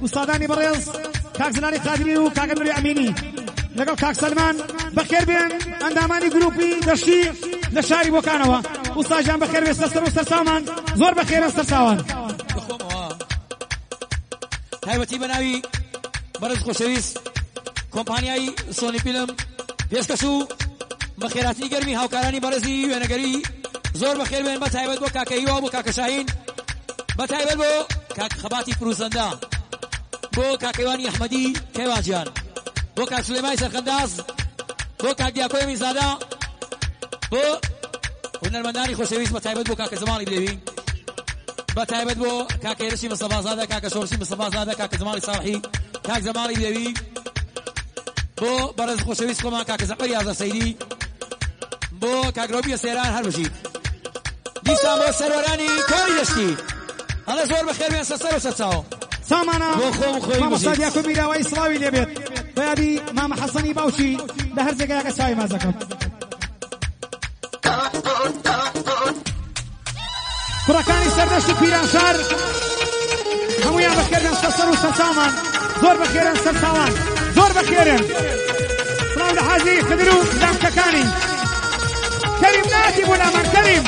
ئوستادانی بەڕێز کاک زناری قادری و کاک ئەمیر ئەمینی لەگەڵ کاک سەلمان بەخێر بێن ئەندامانی گروپی دەشتی لە شاری بۆکانەوە. ئوستا گیان بەخێر بێ سەر سەر و سەرچاومان زۆر بەخێرن سەرچاوان. بەخۆمەوە تایبەتی بە ناوی بەڕێز خۆشەویست کۆمپانیای سۆنی فیلم پێشکەش و بەخێراتنی گەرمی هاوکارانی بەڕێزی وێنەگەری زۆر بەخێر بێن بە تایبەت بۆ کاکە هیوا بۆ کاکە شاهین بە تایبەت بۆ کاک خەباتی فروزەندە بۆ کاک کەیوانی ئەحمەدی کەیوان گیان بۆ کاک سولەیمانی سەرخەنداز بۆ کاک دیاکۆی ئەمینزادە بۆ هونەرمەندانی خۆشەویست بە تایبەت بۆ کاکە جەماڵی بلێوی بە تایبەت بۆ کاکە هێرشی مستەفازادە کاکە شۆڕشی مستەفازادە کاکە جەماڵی ساڵحی کاک جەماڵی بلێوی بۆ بەڕێز خۆشەویست خۆمان کاکە زەفەر یازە سەیدی بۆ کاک ڕۆبی سێران هەر بژیت دیسان بۆ سەروەرانی کۆری دەشتی ئەڵێ زۆر بەخێر بێن سەر سەر و سەرچاو. سامانە بۆ خۆم خۆی مامۆستا بژیت. دیاکۆ میراوایی سڵاوی لێ بێت بە یادی مامە حەسەنی باوکی لە هەر جێگایەکە چاوی ماچ دەکەم. کوڕەکانی سەردەشت و پیرانشار هەموویان بەخێر بێن سەر سەر و سەرچاومان زۆر بەخێرن سەرچاوان زۆر بەخێرن. سڵاو لە حاجی خدر و لانکەکانی. کەریم ناتی بۆ لامان کەریم.